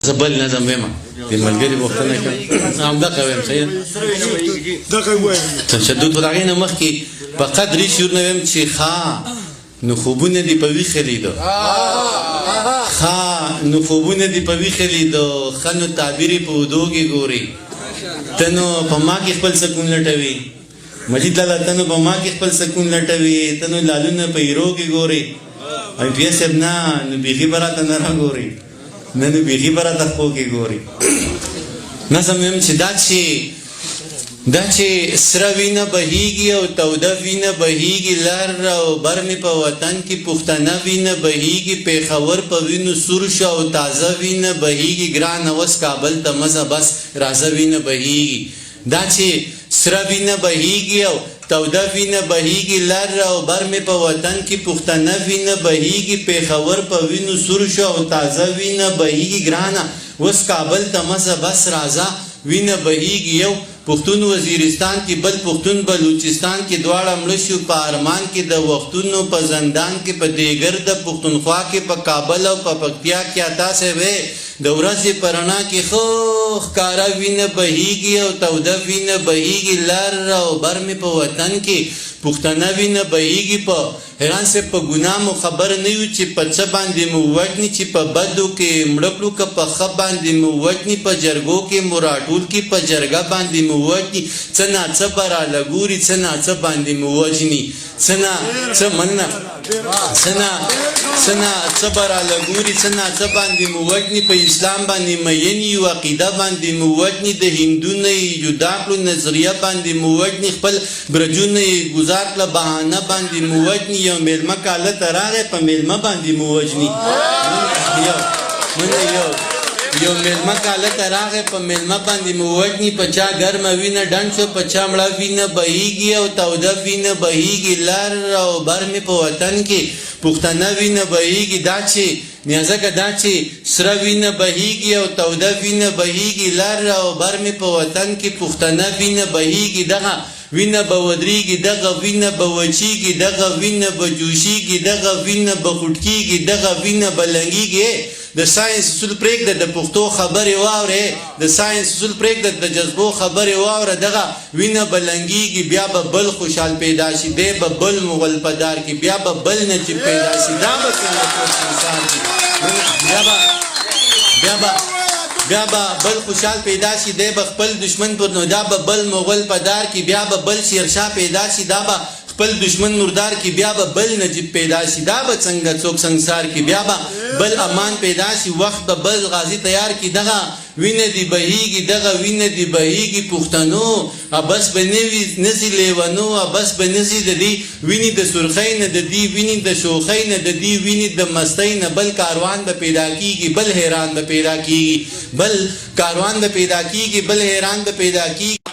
زه بل نظم وایم، د ملګري پوښتنه کوم، همدغه وایم. صحیح ده؟ دغه وایم. تشدد خو د هغې نه مخکې په قدرې شعرونه وایم چې ښا نو خوبونه دې په ویښه لیده، ښا نو خوبونه دې په ویښه لیده، ښه نو تعبیر یې په اودو کې ګوري. ته نو په ما کې خپل سکون لټوي مجید لالا، ته نو په ما کې خپل سکون لټوي، ته نو لالونه په هیرو کې ګوري. او پی صاحب نه نو بیخي به راته نه راګوري، نه نو بیخي به راته خپو کې ګوري. نظم وایم چې دا چې سره وینه بهیږي او توده وینه بهیږي، لر او بر مې په وطن کې پښتنه وینه بهیږي، پېښور په وینو سور شو او تازه وینه بهیږي، ګرانه اوس کابل ته مه ځه، بس راځه، وینه بهیږي. دا چې سره وینه بهیږي او توده وینه بهیږي، لر او بر مې په وطن کې پښتنه وینه بهیږي، پېښور په وینو سور شو او تازه وینه بهیږي، ګرانه اوس کابل ته مه ځه، بس راځه، وینه بهیږي. یو پښتون وزیرستان کې، بل پښتون بلوچستان کې، دواړه مړه شو په ارمان کې د وختونو په زندان کې، په دې ګرده پښتونخوا کې، په کابل او په پکتیا کې، عطا صاحب د ورځې په رڼا کې ښه ښکاره وینه بهیږي او توده وینه بهیږي، لر او بر مې په وطن کې پښتنه وینه بهیږي. په حیران صاحب په ګناه مو خبر نه یو چې په څه باندې مو وژني، چې په بدو کې مړه کړو که په ښه باندې مو وژني، په جرګو کې مو راټول کړي، په جرګه باندې مو وژني، څه نا څه به راله ګوري، څه نا څه باندې مو وژني، څه نا څه. مننه. څه نا څه به راله ګوري، څه نا څه باندې مو وژني، په اسلام باندې مین یو، عقیده باندې مو وژني، د هندو نه یې جدا کړو، نظریه باندې مو وژني، خپل برجونه یې ګزار کړه، بهانه باندې مو وژني. یو میلمه کاله ته راغی، په میلمه باندې مو وژني. یو منه یو میلمه کاله ته راغی، په میلمه باندې مو وژني. په چا ګرمه وینه ډنډ شو، په چا مړه وینه بهیږي او توده وینه بهیږي، لر او بر مې په وطن کې پښتنه وینه بهیږي. دا چې نیازکه دا چې سره وینه بهیږي او توده وینه بهیږي، لر او بر مې په وطن کې پښتنه وینه بهیږي، دغه وینه به ودریږي، دغه وینه به وچیږي، دغه وینه به جوشیږي، دغه وینه به خټکیږي، دغه وینه به لنګیږي. د ساينس اصول پرېږده، د پښتو خبرې واورې. د ساينس اصول پرېږده، د جذبو خبرې واوره. دغه وینه به لنګیږي، بیا به بل خوشحال پیدا شي، دی به بل مغل په دار کې، بیا به بل نجیب پیدا شي، دا به څنګه څوک سنګسار کړي؟ بیا به بل خوشحال پیدا شي، دی به خپل دشمن پر نو دا به بل مغل په دار کې، بیا به بل شیرشاه پیدا شي، دا به خپل دشمن مردار کې، بیا به بل نجیب پیدا شي، دا به څنګه څوک سنګسار کې؟ بیا به بل امان پیدا شي، وخت به بل غازی تیار کی. دغه وینه دی بهیږي، دغه وینه دی بهیږي پښتنو، بس به نوي نزي لیونو، بس به نزي. د دې ویني د سرخۍ نه، د دې ویني د شوخۍ نه، د دې ویني د مستۍ نه بل کاروان به پیدا کیږي، بل حیران به پیدا کیږي، بل کاروان به پیدا کیږي، بل حیران به پیدا کیږي.